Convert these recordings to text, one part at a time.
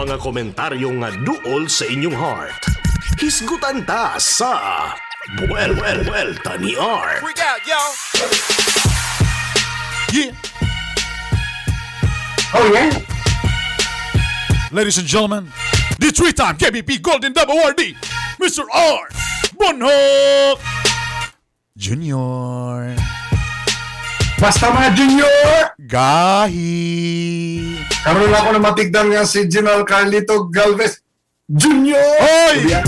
Mga komentaryo nga duol sa inyong heart. Hisgutan ta sa Buel Buel Buelta ni Art. Freak out, yo. Yeah. Oh yeah. Ladies and gentlemen, the three-time KBP Golden Dove Awardee, Mr. Art Bonhoc Jr. Basta mga junior! Gahi. Karon lang ako na matigdan nga si General Carlito Galvez Jr. Oy! Yeah.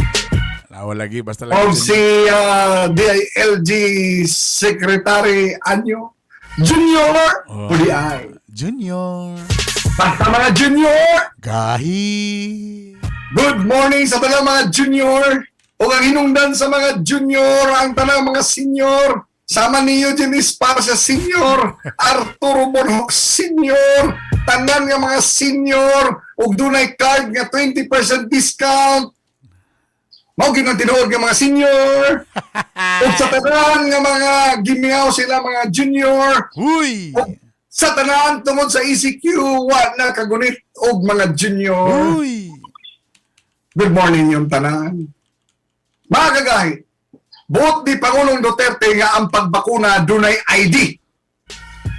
Lawa lagi, basta lagi. O si DILG Secretary Anyo Junior. Oh. Puli ay. Junior. Basta mga junior! Gahi. Good morning sa tanang mga junior! O ang hinungdan sa mga junior, ang tanang mga senior. Sama niyo Eugene Esparza Senior, Arturo Bonhoc Senior, tanan nga mga senior, ug dunay card nga 20% discount. Mao gyud ang tinuod nga mga senior. Ug sa tanan nga mga gimiyaw sila mga junior. Huy! Ug sa tanan tungod sa ECQ, wa na kagunit og mga junior. Huy! Good morning yung tanan. Mga kagahi, buot ni Pangulong Duterte nga ang pagbakuna dunay ID.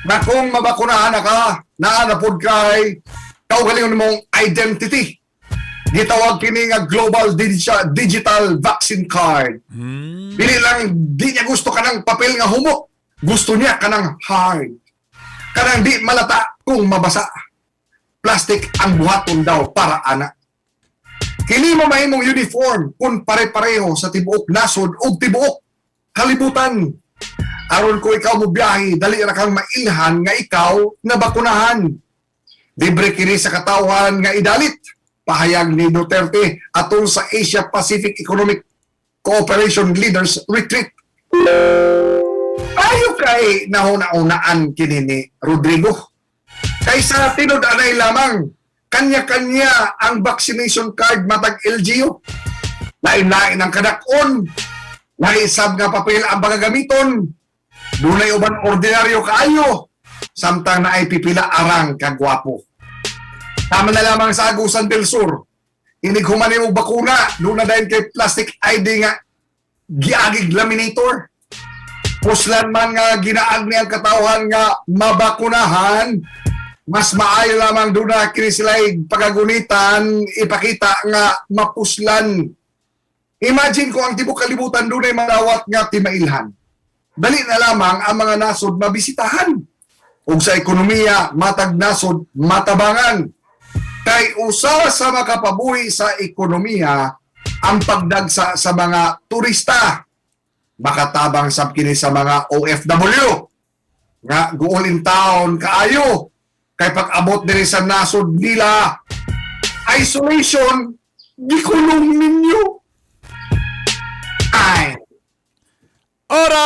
Na kung mabakunahan na ka, naa na pod kay kaugalingon mong identity. Gitawag kini nga Global Digital Vaccine Card. Dili lang di niya gusto kanang papel nga humok. Gusto niya kanang hard. Kanang di malata kung mabasa. Plastic ang buhaton daw para ana. Kini mo mahimong uniform kung pare-pareho sa tibuok nasod ug tibuok kalibutan. Aron ko ikaw mo biyahe, dali ra kang mailhan nga ikaw nabakunahan. Libre kini sa katawhan nga idalit. Pahayag ni Duterte atol sa Asia Pacific Economic Cooperation Leaders Retreat. Ayo kay nahuna-unaan kini ni Rodrigo. Kaysa tinud-anay lamang, kanya-kanya ang vaccination card matag LGU. Lain-lain ang kadak-on. Laisab nga papel ang pagagamiton. Dunay uban ordinaryo kaayo. Samtang naay pipila arang kagwapo. Tama na lamang sa Agusan del Sur. Inig human og bakuna, doon na dahil kay plastic ID nga giagig laminator. Puslan man nga ginaag ni ang katawhan nga mabakunahan, mas maayo lamang doon na kini sila pagagunitan, ipakita nga mapuslan. Imagine kung ang tibok kalibutan doon ay madawat nga timailhan. Dali na lamang ang mga nasod mabisitahan. Ug sa ekonomiya, matag nasod matabangan. Kay usa sa makapabuhi sa ekonomiya ang pagdagsa sa mga turista. Makatabang sab kini sa mga OFW nga guol in town kaayo kay pag-abot diri sa nasod nila, isolation, gikulong ninyo ay Ora!